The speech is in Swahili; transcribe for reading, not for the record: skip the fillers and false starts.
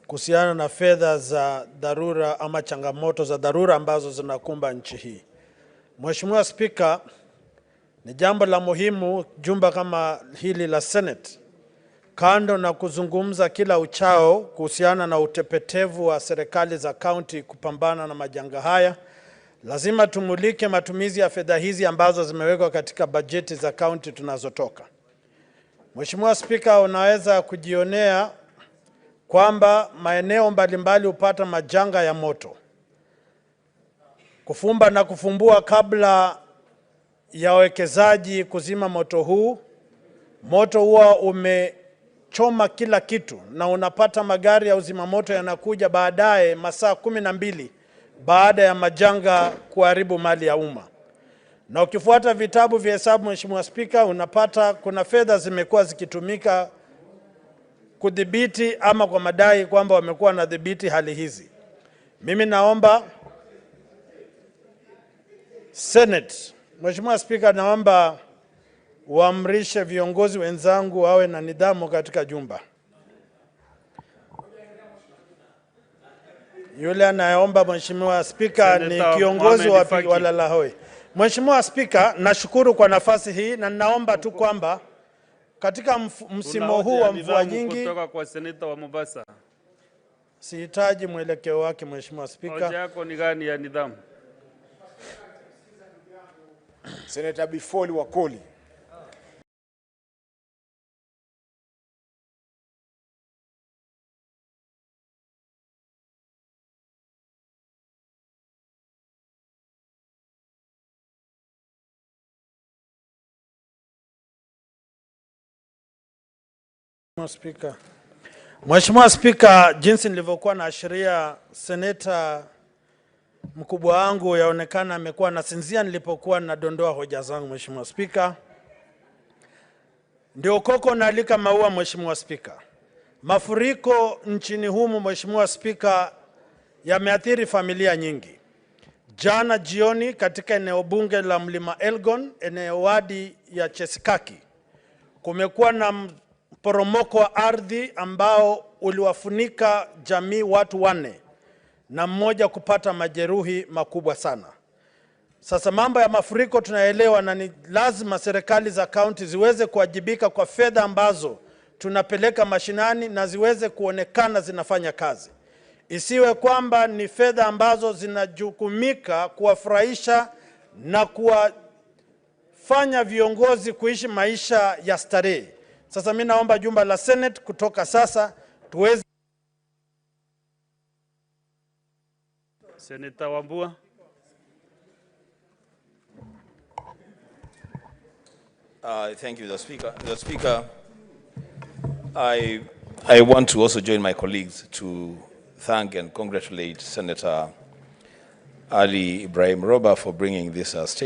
kuhusiana na fedha za dharura ama changamoto za dharura ambazo zinakumba nchi hii. Mheshimiwa Spika, ni jambo la muhimu jumba kama hili la Senate, kando na kuzungumza kila uchao kuhusiana na utepetevu wa serikali za kaunti kupambana na majanga haya, lazima tumulike matumizi ya fedha hizi ambazo zimewekwa katika bajeti za kaunti tunazotoka. Mheshimiwa Spika, unaweza kujionea kwamba maeneo mbalimbali hupata majanga ya moto. Kufumba na kufumbua kabla ya wawekezaji kuzima moto huu, moto huwa umechoma kila kitu na unapata magari ya uzima moto yanakuja baadaye masaa 12 baada ya majanga kuharibu mali ya umma. Na ukifuata vitabu vya hesabu, Mheshimiwa Spika, unapata kuna fedha zimekuwa zikitumika kudhibiti ama kwa madai kwamba wamekuwa wanadhibiti hali hizi. Mimi naomba Senate, Mheshimiwa Spika, naomba uamrishe viongozi wenzangu wawe na nidhamu katika jumba. Yule anayeomba Mheshimiwa Spika ni Senator kiongozi Mohamed Faki. wa Walalahoi. Mheshimiwa Spika, nashukuru kwa nafasi hii na ninaomba tu kwamba katika msimu Tuna huu hoja wa ya mvua nidhamu nyingi kutoka kwa seneta wa Mombasa. sihitaji mwelekeo wake Mheshimiwa Spika. Hoja yako ni gani ya nidhamu? Senator Bifoli Wakoli. Mheshimiwa Spika. Mheshimiwa Spika, jinsi nilivyokuwa naashiria, seneta mkubwa wangu yaonekana amekuwa anasinzia nilipokuwa nadondoa hoja zangu. Mheshimiwa Spika, ndio koko naalika maua. Mheshimiwa Spika, mafuriko nchini humu Mheshimiwa Spika yameathiri familia nyingi. Jana jioni katika eneo bunge la Mlima Elgon, eneo wadi ya Chesikaki, kumekuwa na mporomoko wa ardhi ambao uliwafunika jamii watu 4 na mmoja kupata majeruhi makubwa sana. Sasa mambo ya mafuriko tunaelewa, na ni lazima serikali za kaunti ziweze kuwajibika kwa fedha ambazo tunapeleka mashinani na ziweze kuonekana zinafanya kazi. Isiwe kwamba ni fedha ambazo zinajukumika kuwafurahisha na kuwafanya viongozi kuishi maisha ya starehe. Sasa mimi naomba jumba la Senate kutoka sasa tuweze Seneta Wambua. Thank you, Mr. Speaker. Mr. Speaker, I want to also join my colleagues to thank and congratulate Senator Ali Ibrahim Roba for bringing this statement.